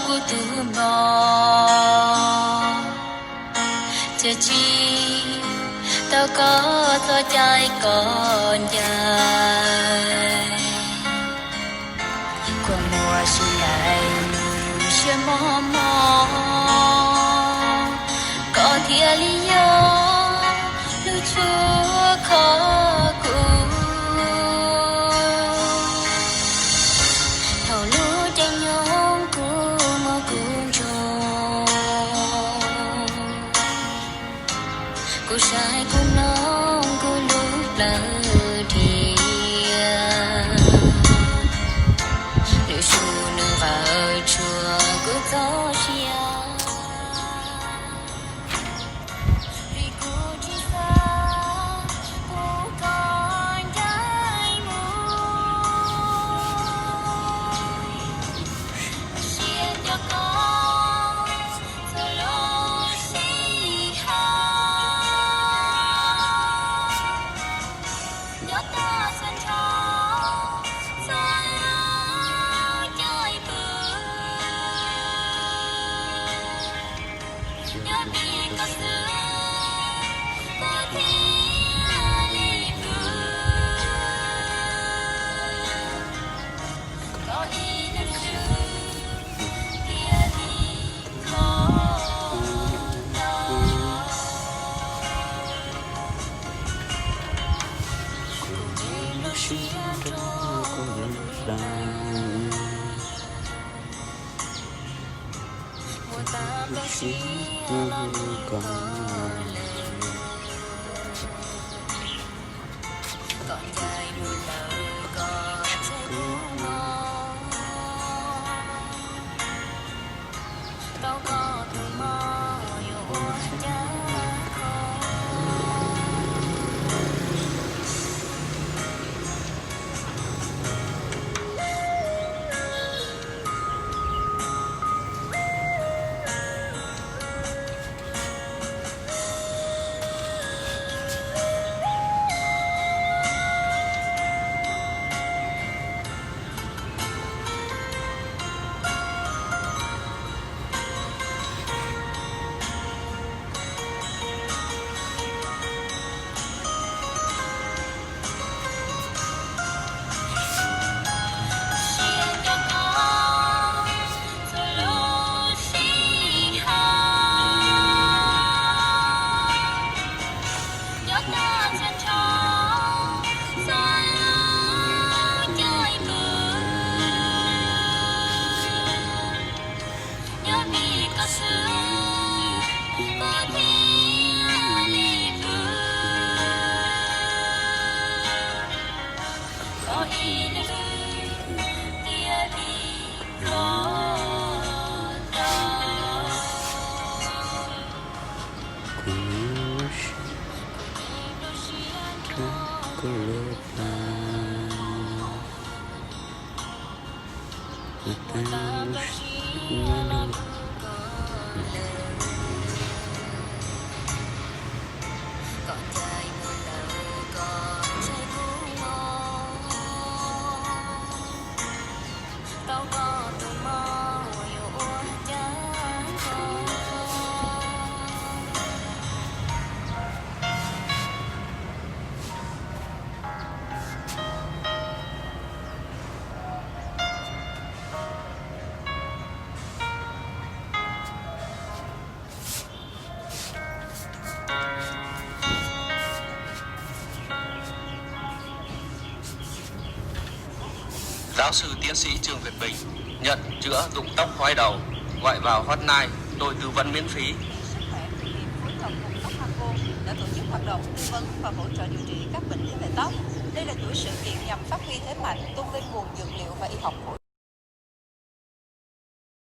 Kuv tus mog, ces tsis tau koj txoj cai kom ncaim. Kua muag sib ncaim mus siab mog mog, koj thiaj li yog lub tshuaj kho kuv. Thaum lub caij nyoog kuv muaj kuv ntsug, kuv saib kuv mloog kuv lub plawv dhia, nws su nws qawm tshua kuv txoj sia. Vim kuv tsis xav pub koj ncaim mus, siab nco koj txhua lub sij hawm. Nyob tag txhua ntsho txhua lub caij pw, nyob li koj xwb kuv thiaj li pw. Koj ib leeg xwb thiaj li kho tau kuv lub siab nrog koj lub hlawv. Muaj tag npaum siab los koj lawm, koj ncaim mus lawm koj tsis pub mog. Tau koj tus mog yuav ua cas kho. Nyob li koj xwb kuv thiaj li pw, koj ib leeg xwb thiaj li kho tau kuv lub siab nrog koj lub hlawv. Muaj tag npaum siab los koj lawm, koj ncaim mus lawm koj tsis pub mog. Tau koj tus mog yuav ua cas kho. Giáo sư tiến sĩ Trương Việt Bình nhận chữa rụng tóc hói đầu, gọi vào hotline, tôi tư vấn miễn phí. Ngành sức khỏe thực hiện phối hợp cùng Tóc Hoa Cô đã tổ chức hoạt động tư vấn và hỗ trợ điều trị các bệnh lý về tóc. Đây là chuỗi sự kiện nhằm phát huy thế mạnh, tôn vinh nguồn dược liệu và y học cổ